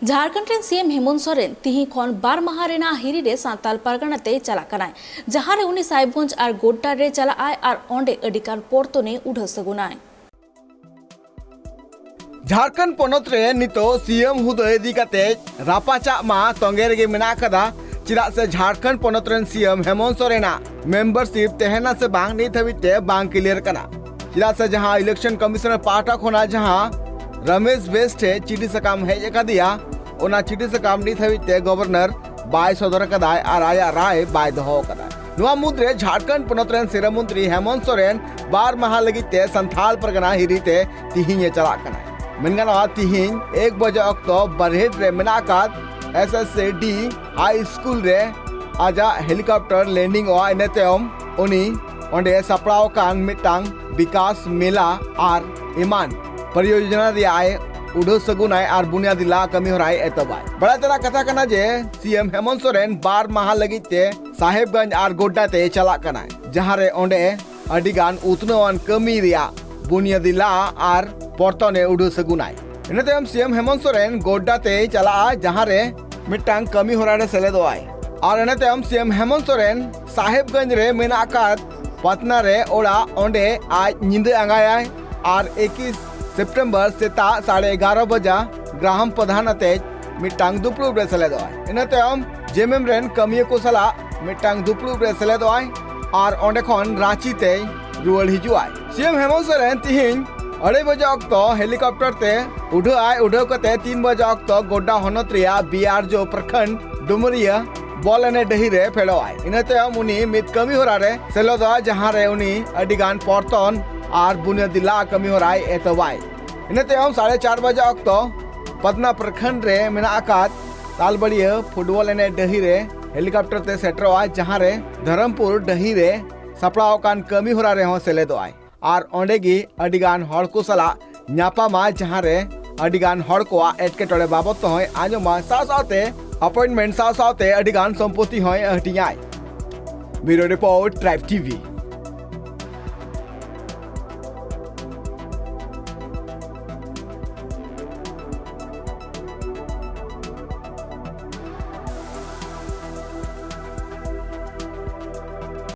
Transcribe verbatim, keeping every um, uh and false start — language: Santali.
ᱡᱷᱟᱲᱠᱷᱚᱸᱰ ᱨᱮᱱ ᱥᱤ ᱮᱢ ᱦᱮᱢᱚᱱᱛ ᱥᱚᱨᱮᱱ ᱛᱤᱦᱤᱧ ᱠᱷᱚᱱ ᱵᱟᱨ ᱢᱟᱦᱟ ᱨᱮᱱᱟᱜ ᱦᱤᱨᱤ ᱨᱮ ᱥᱟᱱᱛᱟᱞ ᱯᱟᱨᱜᱟᱱᱟ ᱛᱮᱭ ᱪᱟᱞᱟᱜ ᱠᱟᱱᱟᱭ, ᱡᱟᱦᱟᱸ ᱨᱮ ᱩᱱᱤ ᱥᱟᱦᱮᱵᱽᱜᱚᱸᱡᱽ ᱟᱨ ᱜᱳᱰᱰᱟ ᱨᱮ ᱪᱟᱞᱟᱜ ᱟᱭ ᱟᱨ ᱚᱸᱰᱮ ᱟᱹᱰᱤ ᱜᱟᱱ ᱯᱚᱨᱛᱚᱱᱮ ᱩᱰᱷᱟᱹᱣ ᱥᱟᱹᱜᱩᱱᱟᱭ᱾ ᱡᱷᱟᱲᱠᱷᱚᱸᱰ ᱯᱚᱱᱚᱛ ᱨᱮ ᱱᱤᱛᱚᱜ ᱥᱤ ᱮᱢ ᱦᱩᱫᱟᱹ ᱤᱫᱤ ᱠᱟᱛᱮ ᱨᱟᱯᱟᱪᱟᱜ ᱢᱟ ᱛᱚᱸᱜᱮ ᱨᱮᱜᱮ ᱢᱮᱱᱟᱜ ᱟᱠᱟᱫᱟ᱾ ᱪᱮᱫᱟᱜ ᱥᱮ ᱡᱷᱟᱲᱠᱷᱚᱸᱰ ᱯᱚᱱᱚᱛ ᱨᱮᱱ ᱥᱤ ᱮᱢ ᱦᱮᱢᱚᱱᱛ ᱥᱚᱨᱮᱱᱟᱜ ᱢᱮᱢᱵᱟᱨᱥᱤᱯ ᱛᱟᱦᱮᱱᱟ ᱥᱮ ᱵᱟᱝ, ᱱᱤᱛ ᱦᱟᱹᱵᱤᱡ ᱛᱮ ᱵᱟᱝ ᱠᱞᱤᱭᱟᱨ ᱠᱟᱱᱟ᱾ ᱪᱮᱫᱟᱜ ᱥᱮ ᱡᱟᱦᱟᱸ ᱤᱞᱮᱠᱥᱚᱱ ᱠᱚᱢᱤᱥᱚᱱᱟᱨ ᱯᱟᱦᱴᱟ ᱠᱷᱚᱱᱟᱜ ᱡᱟᱦᱟᱸ ᱨᱚᱢᱮᱥ ᱵᱮᱥ ᱴᱷᱮᱱ ᱪᱤᱴᱷᱤ ᱥᱟᱠᱟᱢ ᱦᱮᱡ ᱟᱠᱟᱫᱮᱭᱟ, ᱚᱱᱟ ᱪᱤᱴᱷᱤ ᱥᱟᱠᱟᱢ ᱱᱤᱛ ᱦᱟᱹᱵᱤᱡ ᱛᱮ ᱜᱚᱵᱷᱚᱨᱱᱚᱨ ᱵᱟᱭ ᱥᱚᱫᱚᱨ ᱟᱠᱟᱫᱟᱭ ᱟᱨ ᱟᱭᱟᱜ ᱨᱟᱭ ᱵᱟᱭ ᱫᱚᱦᱚ ᱟᱠᱟᱫᱟ᱾ ᱱᱚᱣᱟ ᱢᱩᱫᱽᱨᱮ ᱡᱷᱟᱲᱠᱷᱚᱸᱰ ᱯᱚᱱᱚᱛ ᱨᱮᱱ ᱥᱤᱨᱟᱹ ᱢᱚᱱᱛᱨᱤ ᱦᱮᱢᱚᱱᱛ ᱥᱚᱨᱮᱱ ᱵᱟᱨ ᱢᱟᱦᱟ ᱞᱟᱹᱜᱤᱫ ᱛᱮ ᱥᱟᱱᱛᱷᱟᱞ ᱯᱟᱨᱜᱟᱱᱟ ᱦᱤᱨᱤ ᱛᱮ ᱛᱤᱦᱤᱧ ᱮ ᱪᱟᱞᱟᱜ ᱠᱟᱱᱟ᱾ ᱢᱮᱱ ᱜᱟᱱᱚᱜᱼᱟ, ᱛᱤᱦᱤᱧ ᱮᱠ ᱵᱟᱡᱮ ᱚᱠᱛᱚ ᱵᱟᱨᱦᱮᱴ ᱨᱮ ᱢᱮᱱᱟᱜ ᱟᱠᱟᱫ ᱮᱥ ᱮᱥ ᱥᱤ ᱰᱤ ᱦᱟᱭ ᱥᱠᱩᱞ ᱨᱮ ᱟᱡᱟᱜ ᱦᱮᱞᱤᱠᱚᱯᱴᱟᱨ ᱞᱮᱱᱰᱤᱝ ᱚᱜᱼᱟ᱾ ᱤᱱᱟᱹ ᱛᱟᱭᱚᱢ ᱩᱱᱤ ᱚᱸᱰᱮ ᱥᱟᱯᱲᱟᱣ ᱟᱠᱟᱱ ᱢᱤᱫᱴᱟᱝ ᱵᱤᱠᱟᱥ ᱢᱮᱞᱟ ᱟᱨ ᱮᱢᱟᱱ ᱯᱚᱨᱤᱭᱳᱡᱚᱱᱟ ᱨᱮᱭᱟᱜ ᱮ ᱩᱰᱷᱟᱹᱣ ᱥᱟᱹᱜᱩᱱᱟᱭ ᱟᱨ ᱵᱩᱱᱭᱟᱫᱤ ᱞᱟ ᱠᱟᱹᱢᱤ ᱦᱚᱨᱟᱭ ᱮᱛᱚᱦᱚᱵᱟᱭ᱾ ᱵᱟᱲᱟᱭ ᱛᱮᱱᱟᱜ ᱠᱟᱛᱷᱟ ᱠᱟᱱᱟ ᱡᱮ ᱥᱤ ᱮᱢ ᱦᱮᱢᱚᱱᱛ ᱥᱚᱨᱮᱱ ᱵᱟᱨ ᱢᱟᱦᱟ ᱞᱟᱹᱜᱤᱫ ᱛᱮ ᱥᱟᱦᱮᱵᱽᱜᱚᱸᱡᱽ ᱟᱨ ᱜᱳᱰᱰᱟ ᱛᱮᱭ ᱪᱟᱞᱟᱜ ᱠᱟᱱᱟᱭ, ᱡᱟᱦᱟᱸ ᱨᱮ ᱚᱸᱰᱮ ᱟᱹᱰᱤ ᱜᱟᱱ ᱩᱛᱱᱟᱹᱣᱟᱱ ᱠᱟᱹᱢᱤ ᱨᱮᱭᱟᱜ ᱵᱩᱱᱭᱟᱫᱤ ᱞᱟ ᱟᱨ ᱯᱚᱨᱛᱚᱱ ᱮ ᱩᱰᱷᱟᱹᱣ ᱥᱟᱹᱜᱩᱱᱟᱭ᱾ ᱤᱱᱟᱹ ᱛᱟᱭᱚᱢ ᱥᱤ ᱮᱢ ᱦᱮᱢᱚᱱᱛ ᱥᱚᱨᱮᱱ ᱜᱳᱰᱰᱟ ᱛᱮᱭ ᱪᱟᱞᱟᱜᱼᱟ, ᱡᱟᱦᱟᱸ ᱨᱮ ᱢᱤᱫᱴᱟᱝ ᱠᱟᱹᱢᱤ ᱦᱚᱨᱟ ᱨᱮ ᱥᱮᱞᱮᱫᱚᱜᱼᱟᱭ᱾ ᱟᱨ ᱤᱱᱟᱹ ᱛᱟᱭᱚᱢ ᱥᱤ ᱮᱢ ᱦᱮᱢᱚᱱᱛ ᱥᱚᱨᱮᱱ ᱥᱟᱦᱮᱵᱽᱜᱚᱸᱡᱽ ᱨᱮ ᱢᱮᱱᱟᱜ ᱟᱠᱟᱫ ᱯᱟᱛᱱᱟ ᱨᱮ ᱚᱲᱟᱜ, ᱚᱸᱰᱮ ᱟᱡ ᱧᱤᱫᱟᱹ ᱟᱸᱜᱟᱭᱟᱭ ᱟᱨ ᱮᱠᱤᱥ ᱥᱮᱯᱴᱮᱢᱵᱚᱨ ᱥᱮᱛᱟᱜ ᱥᱟᱲᱮ ᱮᱜᱟᱨᱚ ᱵᱟᱡᱟ ᱜᱨᱟᱢ ᱯᱨᱚᱫᱷᱟᱱ ᱟᱛᱮᱡ ᱢᱤᱫᱴᱟᱝ ᱫᱩᱯᱲᱩᱵ ᱨᱮ ᱥᱮᱞᱮᱫᱚᱜᱼᱟᱭ᱾ ᱤᱱᱟᱹ ᱛᱟᱭᱚᱢ ᱡᱮ ᱮᱢ ᱮᱢ ᱨᱮᱱ ᱠᱟᱹᱢᱤᱭᱟᱹ ᱠᱚ ᱥᱟᱞᱟᱜ ᱢᱤᱫᱴᱟᱝ ᱫᱩᱯᱲᱩᱵ ᱨᱮ ᱥᱮᱞᱮᱫᱚᱜᱼᱟᱭ ᱟᱨ ᱚᱸᱰᱮ ᱠᱷᱚᱱ ᱨᱟᱸᱪᱤ ᱛᱮᱭ ᱨᱩᱣᱟᱹᱲ ᱦᱤᱡᱩᱜᱼᱟᱭ᱾ ᱥᱤ ᱮᱢ ᱦᱮᱢᱚᱱᱛ ᱥᱚᱨᱮᱱ ᱛᱤᱦᱤᱧ ᱟᱹᱲᱟᱹᱭ ᱵᱟᱡᱮ ᱚᱠᱛᱚ ᱦᱮᱞᱤᱠᱚᱯᱴᱟᱨ ᱛᱮ ᱩᱰᱷᱟᱹᱜ ᱟᱭ᱾ ᱩᱰᱷᱟᱹᱣ ᱠᱟᱛᱮ ᱛᱤᱱ ᱵᱟᱡᱮ ᱚᱠᱛᱚ ᱜᱳᱰᱰᱟ ᱦᱚᱱᱚᱛ ᱨᱮᱭᱟᱜ ᱵᱤ ᱟᱨ ᱡᱳ ᱯᱨᱚᱠᱷᱚᱸᱰ ᱰᱩᱢᱩᱨᱤᱭᱟᱹ ᱵᱚᱞ ᱮᱱᱮᱡ ᱰᱟᱹᱦᱤ ᱨᱮ ᱯᱷᱮᱰᱚᱜ ᱟᱭ᱾ ᱤᱱᱟᱹ ᱛᱟᱭᱚᱢ ᱩᱱᱤ ᱢᱤᱫ ᱠᱟᱹᱢᱤ ᱦᱚᱨᱟ ᱨᱮ ᱥᱮᱞᱮᱫᱚᱜᱼᱟ, ᱡᱟᱦᱟᱸ ᱨᱮ ᱩᱱᱤ ᱟᱹᱰᱤ ᱜᱟᱱ ᱯᱚᱨᱛᱚᱱ ᱟᱨ ᱵᱩᱱᱭᱟᱫᱤ ᱞᱟ ᱠᱟᱹᱢᱤ ᱦᱚᱨᱟᱭ ᱮᱛᱚᱦᱚᱵᱟᱭ᱾ ᱤᱱᱟᱹ ᱛᱟᱭᱚᱢ ᱥᱟᱲᱮ ᱪᱟᱨ ᱵᱟᱡᱮ ᱚᱠᱛᱚ ᱯᱟᱛᱱᱟ ᱯᱨᱚᱠᱷᱚᱸᱰ ᱨᱮ ᱢᱮᱱᱟᱜ ᱟᱠᱟᱫ ᱛᱟᱞᱵᱟᱲᱤᱭᱟᱹ ᱯᱷᱩᱴᱵᱚᱞ ᱮᱱᱮᱡ ᱰᱟᱹᱦᱤ ᱨᱮ ᱦᱮᱞᱤᱠᱚᱯᱴᱟᱨ ᱛᱮ ᱥᱮᱴᱮᱨᱚᱜᱼᱟ, ᱡᱟᱦᱟᱸ ᱨᱮ ᱫᱷᱚᱨᱚᱢᱯᱩᱨ ᱰᱟᱹᱦᱤ ᱨᱮ ᱥᱟᱯᱲᱟᱣ ᱟᱠᱟᱱ ᱠᱟᱹᱢᱤ ᱦᱚᱨᱟ ᱨᱮᱦᱚᱸ ᱥᱮᱞᱮᱫᱚᱜᱼᱟᱭ᱾ ᱟᱨ ᱚᱸᱰᱮ ᱜᱮ ᱟᱹᱰᱤ ᱜᱟᱱ ᱦᱚᱲ ᱠᱚ ᱥᱟᱞᱟᱜ ᱧᱟᱯᱟᱢᱟ, ᱡᱟᱦᱟᱸ ᱨᱮ ᱟᱹᱰᱤ ᱜᱟᱱ ᱦᱚᱲ ᱠᱚᱣᱟᱜ ᱮᱴᱠᱮᱴᱚᱬᱮ ᱵᱟᱵᱚᱫ ᱛᱮᱦᱚᱸᱭ ᱟᱸᱡᱚᱢᱟ, ᱥᱟᱶ ᱥᱟᱶᱛᱮ ᱟᱯᱚᱭᱮᱱᱴᱢᱮᱱᱴ ᱥᱟᱶ ᱥᱟᱶᱛᱮ ᱟᱹᱰᱤ ᱜᱟᱱ ᱥᱚᱢᱯᱚᱛᱤ ᱦᱚᱸᱭ ᱦᱟᱹᱴᱤᱧᱟᱭ᱾ ᱵᱤᱭᱩᱨᱳ ᱨᱤᱯᱳᱨᱴ, ᱴᱨᱟᱭᱤᱵᱽ ᱴᱤ ᱵᱷᱤ᱾